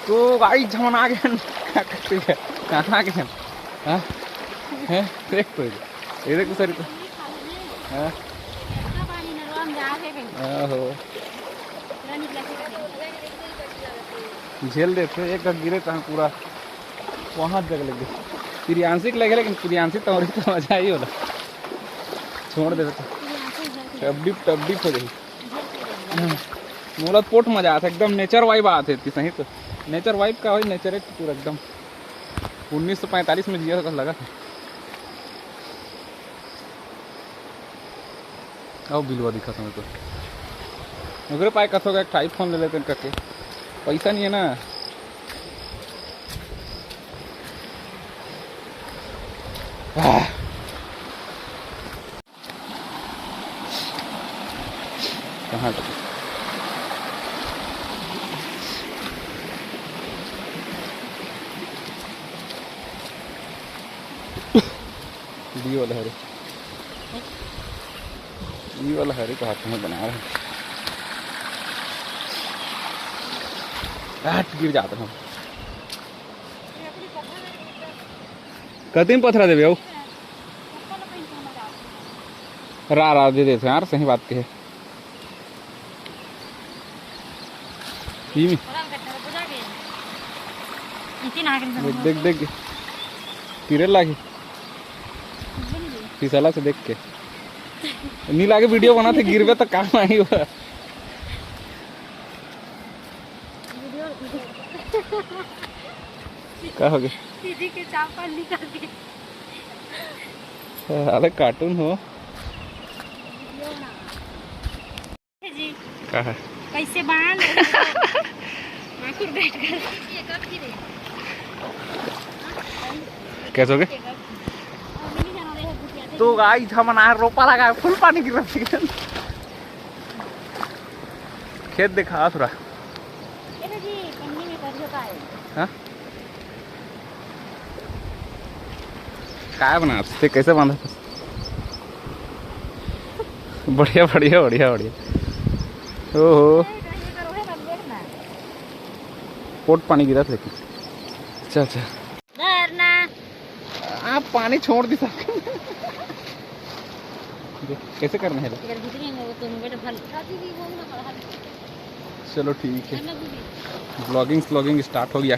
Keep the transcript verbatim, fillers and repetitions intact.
तो गाइस, हमन आ गए हन। का करते हैं? कहाँ आ गए हन? हाँ? हैं? देख तो इधर। ये देख तो सर इधर। हाँ? आहो। झेल देते, एक गिरे तो हम पूरा वहाँ जग लगे। प्रियांशी के लगे, लेकिन प्रियांशी तो और तो मजा ही होला। छोड़ देबे तो टप डिप, टप डिप हो जाही। मोला पोट मजा आथे, एकदम नेचर वाइब आथे इतनी सही तो। नेचर वाइब का होई, नेचर पूरा एकदम उन्नीस सौ पैंतालीस में जिया कस लगा। अउ बिलवा दिखा था मेरे को। ओकरे पाए कथो का एक ठा iPhone ले लेते हैं करके। पैसा नहीं है ना। आह। कहाँ गए? ये वाला हरे, ये वाला हरे का हाथ में बना रहे हैं। गिर जाता हूँ। कतिम पथरा देबे अउ? रा, रा दे देथे यार, सही बात कहे। ई में। देख, देख, देख। गिरे लागी। फिसला से देख के। नी लागे वीडियो बनाथे, गिरबे त काम आही हुआ। का हो गया? दीदी के चापल निकल गए। अरे कार्टून हो। जी। का है? कैसे बांध? आखिर बैठ कर। कैसे हो गए? तो गाइस, हमन आ रोपा लगा, फुल पानी गिरा। खेत देखा थोड़ा। ये तो जी, पन्नी में करियो का है? हाँ? काय बनाथे? कैसे बांधा? बढ़िया, बढ़िया, बढ़िया, बढ़िया। ओहो। पोट पानी गिरा था लेकिन। अच्छा, अच्छा। डरना। आप पानी छोड़ दी सब। देख, कैसे करना है? अगर भीतरी में वो तो मोबाइल भल। चलो ठीक है। व्लॉगिंग, व्लॉगिंग स्टार्ट हो गया।